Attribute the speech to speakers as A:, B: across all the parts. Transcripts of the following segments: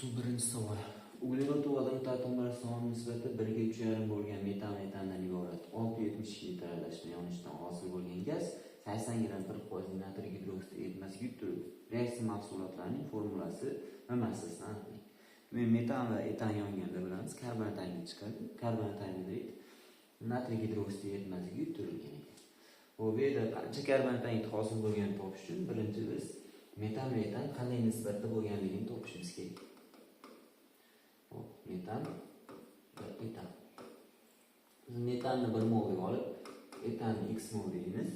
A: 91-savol. Uglerod va vodorod atomlari soni nisbati 1 ga 3,5 bo'lgan metan va etandan iborat 6,72 litr aralashma yonishdan hosil bo'lgan gaz 80 gramm 40% natriy gidroksid eritmasiga yutirildi. Reaksiya mahsulotlarining formulasi va massasini aniqlang. Metan va etan yonganda bilamiz, karbonat angidrid chiqadi. Karbonat angidrid natriy gidroksid eritmasiga yutirilgan ekan. Bu yerda qancha karbonat angidrid hosil bo'lganini topish uchun birinchi biz metan va etan qanday nisbatda bo'lganligini topishimiz kerak. Hop, metan va etan. Biz metanni 1 mol deb olib, etanni x mol deymiz.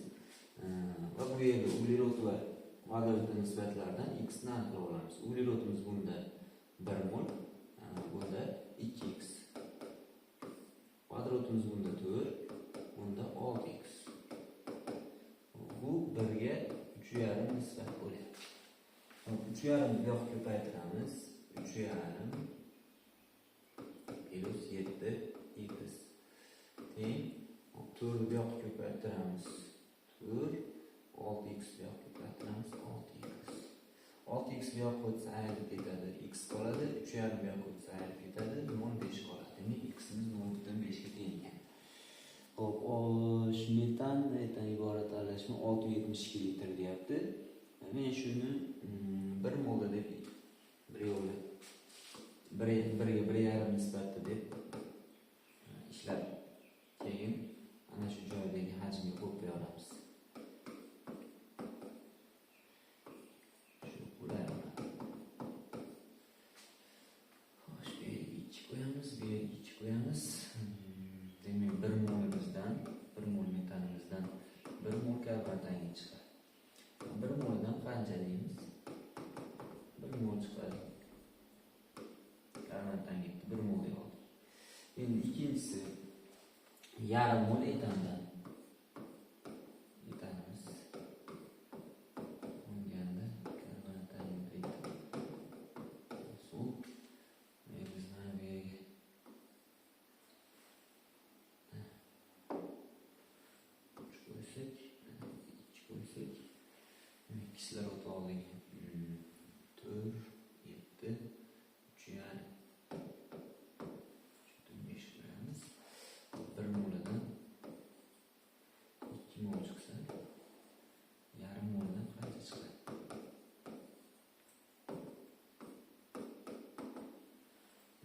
A: Va bu yerda uglerod va vodorod nisbatlaridan x ni aniqlab olamiz. Uglerodimiz bunda 1 mol, bunda 2x. Vodorodimiz bunda 4, bunda 6x. Bu 1 ga 3,5 nisbat bo'lyapti. 3,5 bu yoqqa ko'paytiramiz. 3,5 plus 7x teng 4 bu yoqqa ko'paytiramiz. 4 6x bu yoqqa ko'paytiramiz 6x. 6x bu yoqqa o'tsa ayrilib ketadi, x qoladi. 3,5 bu yoqqa o'tsa ayrilib ketadi, 0,5 qoladi. Demak, x'imiz 0,5 ga teng ekan. Xo'p, metan va etan iborat aralashma 6,72 litr deyapti. Men shuni 1 molda deb bir yo'li 1 ga 1,5 nisbatda deb ishlab keyin ana shu joydagi hajmga qo'yib qo'ya olamiz. Shu qulay bo'ladi. Xo'sh, bu yerga 2 qo'yamiz, bu yerga 2 qo'yamiz. Demak, 1 molimizdan, 1 mol metanimizdan 1 mol karbonat angidrid chiqadi. 1 moldan qancha deymiz? 1 mol chiqadi. Karbonat angidrid 1 mol deb oldik. Endi ikkinchisi yarim mol etandan. Etanimiz onganda karbonat angidrid suv biz mana bu yerga 3 qo'ysak, 2 qo'ysak, kislorod oldik. 4, 7, 3,5. 3,5 qo'yamiz. 1 molidan 2 mol chiqsa, yarim molidan qancha chiqadi?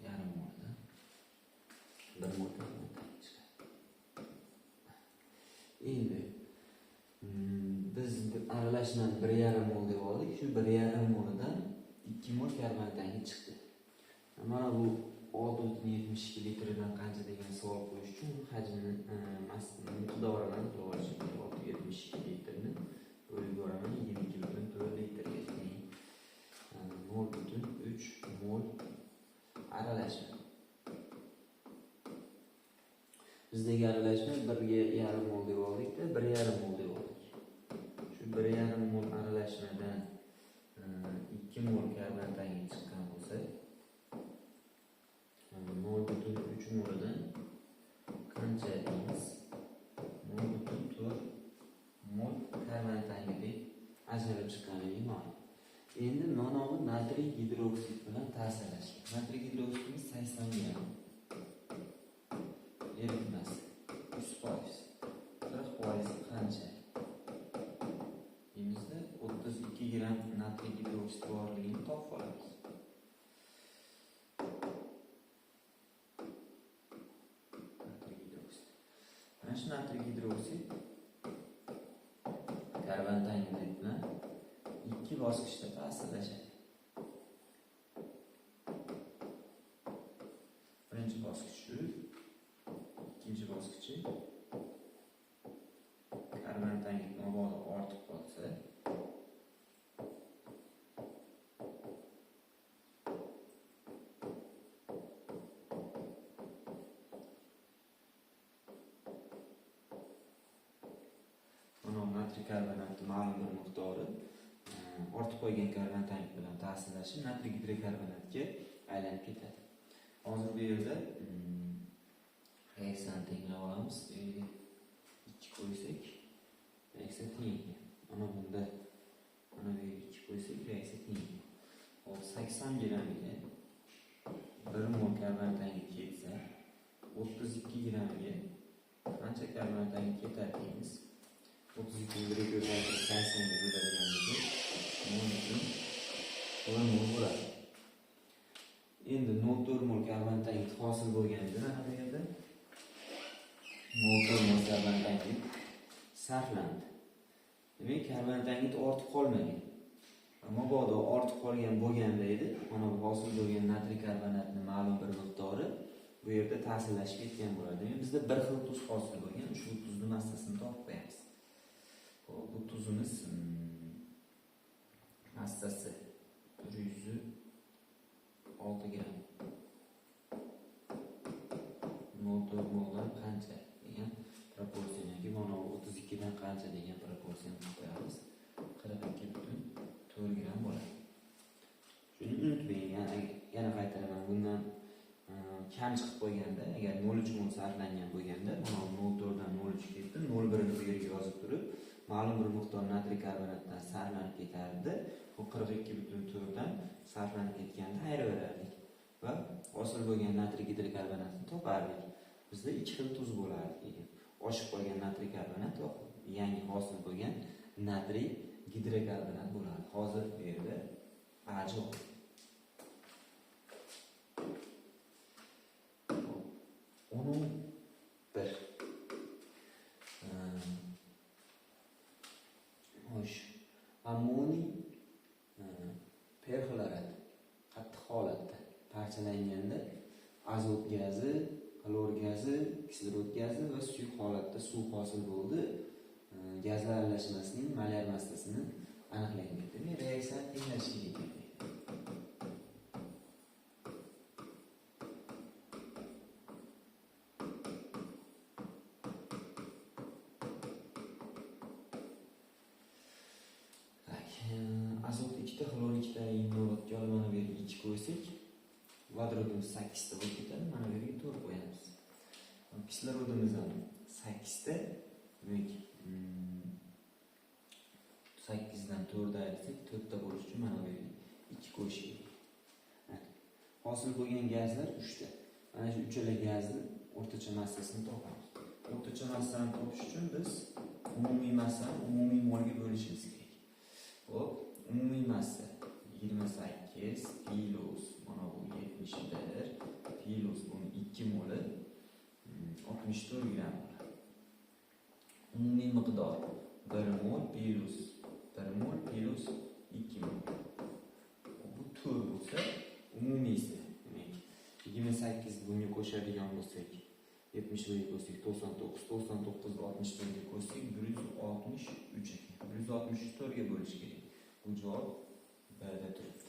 A: Yarim molidan 1 mol karbonat chiqadi. Endi biz aralashmani 1,5 mol deb oldik. Shu 1,5 molidan 2 mol karbonat angidrid chiqdi. Mana bu 6,72 litrdan qancha degan savol qo'yish uchun hajmini, miqdorini aniqlab olishim kerak. 6,72 litrni bo'lib yuboraman 22,4 litrga teng 0,3 mol aralashma. Bizdagi aralashma 1,5 mol deb oldikda, 1,5 mol deb oldik. Shu 1,5 mol aralashmadan 2 mol karbonat angidrid chiqqan bo'lsa, 0,3 molidan qancha deymiz? 0,4 mol karbonat angidrid ajralib chiqqanligi ma'lum. Endi nonomi natriy gidroksid bilan ta'sirlashgan. Natriy gidroksidimiz 80 gramm eritmasi 100%, 40% qancha deymizda 32 gramm natriy gidroksid borligini topib olamiz. Natriy gidroksid. Mana shu natriy gidroksid karbonat angidrid bilan 2 bosqichda ta'sirlashadi. Birinchi bosqich shu, ikkinchi bosqichi karbonat angidrid mabodo ortib qolsa, natriy karbonatning ma'lum bir miqdori ortib qolgan karbonat angidrid bilan ta'sirlashib natriy gidrokarbonatga aylanib ketadi. Hozir bu yerda reaksiyani tenglab olamiz. 2 qo'ysak reaksiya teng ekan. Mana bunda mana bu yerga 2 qo'ysak reaksiya teng ekan. Hop, 80 grammiga 1 mol karbonat angidrid ketsa, 32 gramga qancha karbonat angidrid ketadi deymiz. 32 ni 1 ga ko'paytirib 80 ga bo'ladigan bo'lsak, 0,4 mol bo'ladi. Endi 0,4 mol karbonat angidrid hosil bo'lganda mana bu yerda 0,4 mol karbonat angidrid sarflandi. Demak, karbonat angidrid ortib qolmagan. Mabodo ortib qolgan bo'lganda edi, mana bu hosil bo'lgan natriy karbonatning ma'lum bir miqdori bu yerda ta'sirlashib ketgan bo'ladi. Demak, bizda bir xil tuz hosil bo'lgan, ushbu tuzni massasini topib qo'yamiz. Xo'p, bu tuzimiz massasi 106 gram. 0,4 moldan qancha degan proporsiyani yoki mana 32 dan qancha degan proporsiyani qo'yamiz. 42,4 gram bo'ladi. Shuni unutmang, yana qaytaraman, bundan kam chiqib qo'yganda, agar 0,3 mol sarflangan bo'lganda, mana 0,4 dan 0,3 ketdi, 0,1 ni bu yerga yozib turib, ma'lum bir miqdor natriy karbonatdan sarflanib ketardi. Bu 42,4 dan sarflanib ketganda ayiraverardik va hosil bo'lgan natriy gidrokarbonatni topardik. Bizda ikki xil tuz bo'lardi keyin. Oshib qolgan natriy karbonat va yangi hosil bo'lgan natriy gidrokarbonat bo'ladi. Hozir bu yerda A javob. 11. Xo'sh, ammoniy perxlorat qattiq holatda parchalanganda azot gazi, xlor gazi, kislorod gazi va suyuq holatda suv hosil bo'ldi. Gazlar aralashmasining molyar massasini aniqlang. Demak, reaksiyani tenglash kerak ekan. Azot 2 ta, xlor 2 ta inobatga olib mana bu yerga 2 qo'ysak, vodorodimiz 8 ta bo'lib ketadi. Mana bu yerga 4 qo'yamiz. Kislorodimiz ham 8 ta. Demak, 8 dan 4 ayirsak, 4 ta bo'lishi uchun mana bu yerga 2 qo'yish kerak. Hosil bo'lgan gazlar 3 ta. Mana shu uchala gazni o'rtacha massasini topamiz. O'rtacha massani topish uchun biz umumiy massani umumiy molga bo'lishimiz kerak. Xo'p, umumiy massa 28 plus mana bu 71 plus buni 2 moli 64 gram bo'ladi. Umumiy miqdor 1 mol plus 1 mol plus 2 mol. Bu 4 bo'lsa, umumiysi demak 28 bunga qo'shadigan bo'lsak, 71 ga qo'shsak 99, 99 61 ga qo'shsak 163 ekan. 164 ga bo'lish kerak. Bu javob 1 da turibdi.